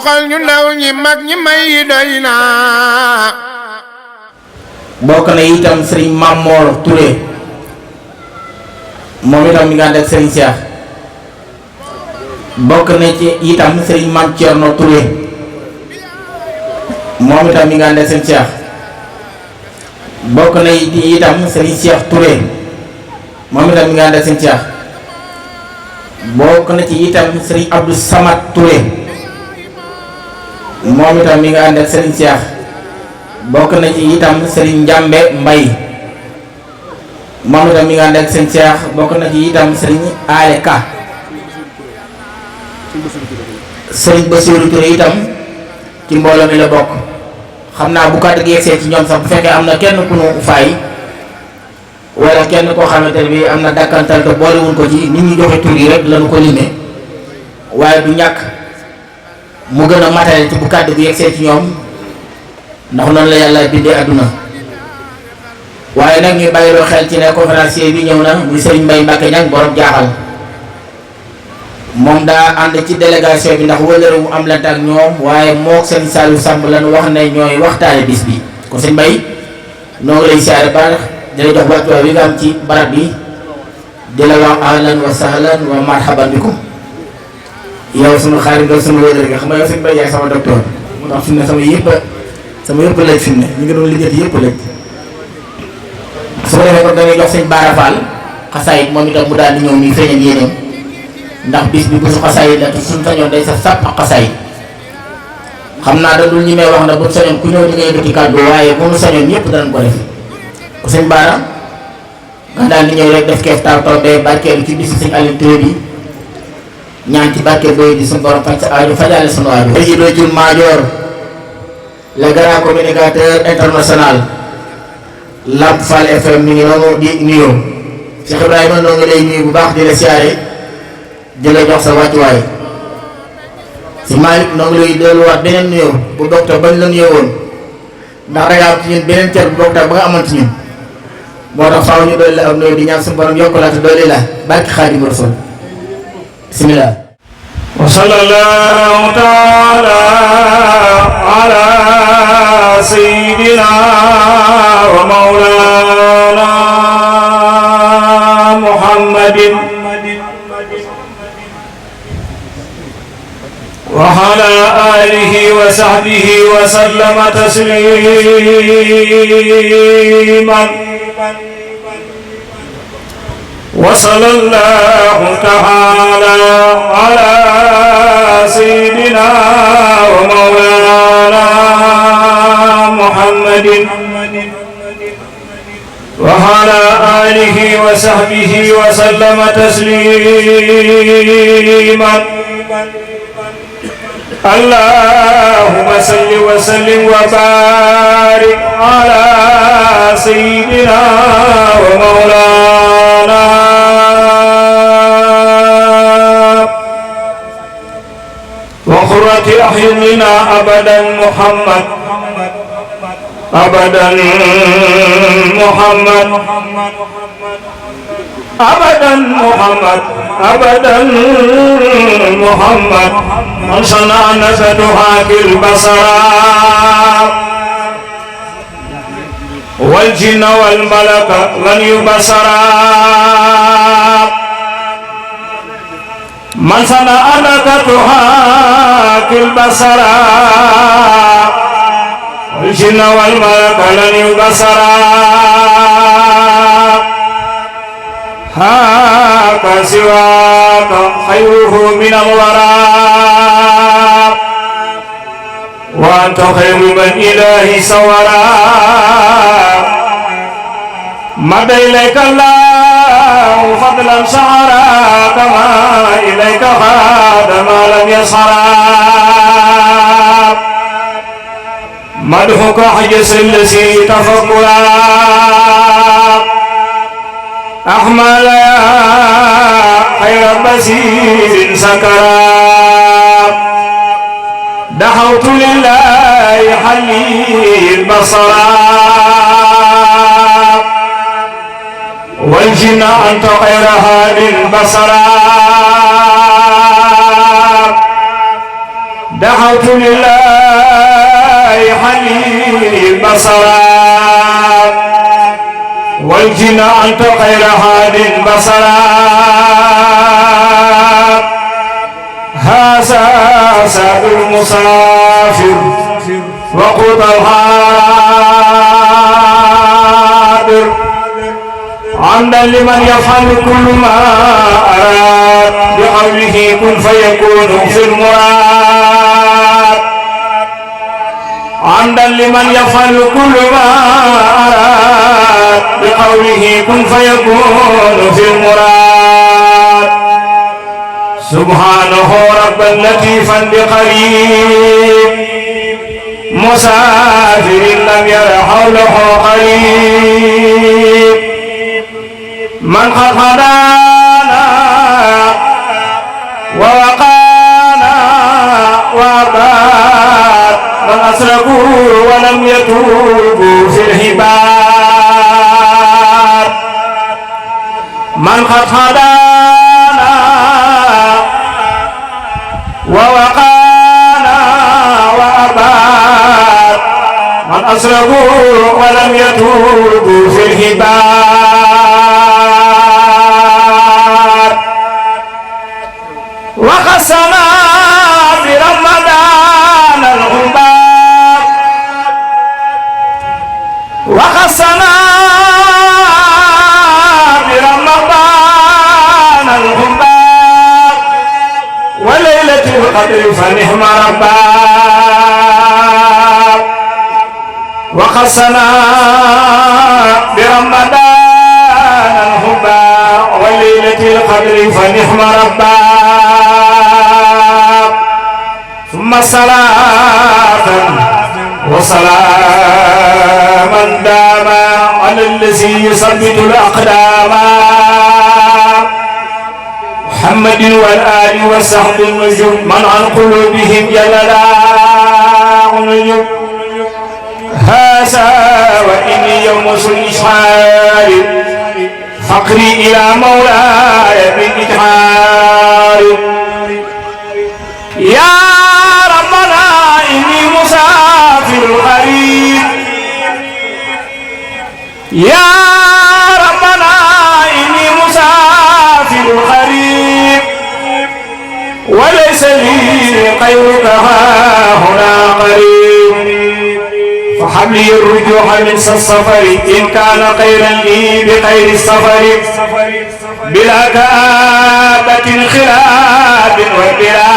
doxal ñu ndaw ñi mag ñi may doy na. bokk na itam sëriñ Mamor Touré moom itam mi nga ànd ak sëriñ Cheikh. bokk na ci itam sëriñ Mame Thierno Touré moom itam mi nga ànd ak sëriñ Cheikh. bokk na itam sëriñ Cheikh Touré moom itam mi nga ànd ak sëriñ Cheikh. bokk na ci itam sëriñ Abdou Samad Touré moom itam mi nga ànd ak sëriñ Cheikh. bokk na ci itam sëriñ Njambe Mbay moom itam mi nga ànd ak sëriñ Cheikh. bokk na ci itam sëriñ Ale Ka. sëriñ Bassirou Touré itam ci mbooloo mi la bokk. xam naa bu kàddu gi yegsee ci ñoom sax bu fekkee am na kenn ku nu faay wala kenn koo xamante ne bi am na dàkkantal te boolewuñ ko ci nit ñi joxe tur yi rek lañu ko limee waaye du ñàkk mu gën a matale ci bu kàddu gi yegsee ci ñoom ndax noonu la yàlla bindee àdduna. waaye nag ñu bàyyiloo xel ci ne conférencier bi ñëw na muy Serigne Mbaye Mbacke Niang borom jaaxal moom daa ànd ci délégation bi ndax wëlëre mu am lante ak ñoom waaye mook Serigne Saliou Samb lañu wax ne ñooy waxtaane bis bi kon Serigne Mbaye noo ngi lay siyaare baax di la jox wàccuwaay bi nga am ci barab bi di la wax ahlan wa sahlan wa marhaban bikum yow sunu xarit nga sunu wëlëre nga xam nga yow Serigne Mbaye yaay sama docteur moo tax fi mu ne sama yëpp laaj fi mu ne ñu ngi doon liggéey yëpp laaj su ko defee kon da ngay jox sëñ Bara Fall xasaayit moom itam mu daal di ñëw nii feeñal yéeneem ndax bis bi bésu xasaayit la te suñ sañoon day saf sàpp ak xasaayit xam naa da dul ñi may wax na bu sañoon ku ñëw di nga yëkkati kàddu waaye bu nu sañoon ñëpp danañ ko def ko sëñ Bara nga daal di ñëw rek def keef taw taw bee barkeelu ci bisu sëñ Aliou Touré bi ñaan ci barkeel booy di suñu borom faj sa aajo fajale suñu aajo. Président Diouf Madior le grand communicateur international Lamp Fall FM mi ngi noonu di nuyoo Cheikh Ibrahima noo ngi lay nuyu bu baax di la siyaare di la jox sa wàccuwaay si Malick noo ngi lay delluwaat beneen nuyoo bu docteur bañ la nuyoo woon ndax da nga am ci ñun beneen cër bu docteur ba nga amoon ci ñun moo tax faaw ñu dolli la am nuyoo di ñaan suñu borom yokk la te dolli la barki Xaadimu Rasuul bismillah. wa sallallahu taala ala sayyidina wa mawlana muhammadin wa ala alihi wa sahbihi wa sallama tasliman wa sallallahu ta'ala ala sayyidina wa mawlana muhammadin wa ala alihi wa sahbihi wa sallama tasliman allahumma salli wa sallim wa barik ala sayyidina wa mawlana wa qurrati a'yunina abadan muhammad abadan muhammad abadan muhammad abadan muhammad man sana nasaduha fil basara wal jinna wal malaka lan yubasara man sana anakatuha fil basara wal jinna wal malaka lan yubasara haka siwaka khayruhu min alwara wa anta khayru man ilahi sawara mada ilayka allahu fadlan sahara kama ilayka khada ma lam yasara madhuka hajjasa allasi tafakkura أحمد يا خير بصير سكرا دعوت لله حلي البصرا والجن أنت غير هادي البصرا دعوت لله حليل بصرا والجن أنت خير هاد بصرا هذا ساد المسافر وقود الحاضر عمدا لمن يفعل كل ما أراد بقوله كن فيكون في المراد عمدا لمن يفعل كل ما أراد بقوله كن فيكون في المراد سبحانه ربا لطيفا بقريب مسافر لم ير حوله قريب من قد هدانا ووقانا وأباد من أسرقوا ولم يتوبوا في الهباد من قد هدانا ووقانا وأباد من أسرقوا ولم يتوبوا في الهباد وخصنا برمضان الغبار وخصنا برمضان الغبار وليلة القدر فنعم رباب وخصنا برمضان الغبار وليلة القدر فنعم رباب ثم صلاة وسلاما داما على الذي يثبت الأقدام محمد والآل وصحب النجوم من عن قلوبهم جللا النجوم هذا وإني يوم الإشعار فقري إلى مولاي بالإجحار يا ربنا إني مسافر غريب يا ربنا إني مسافر غريب وليس لي غيرك هنا قريب فحب لي الرجوع من السفر إن كان خيرا لي بخير السفر بلا كآبة خلاف وبلا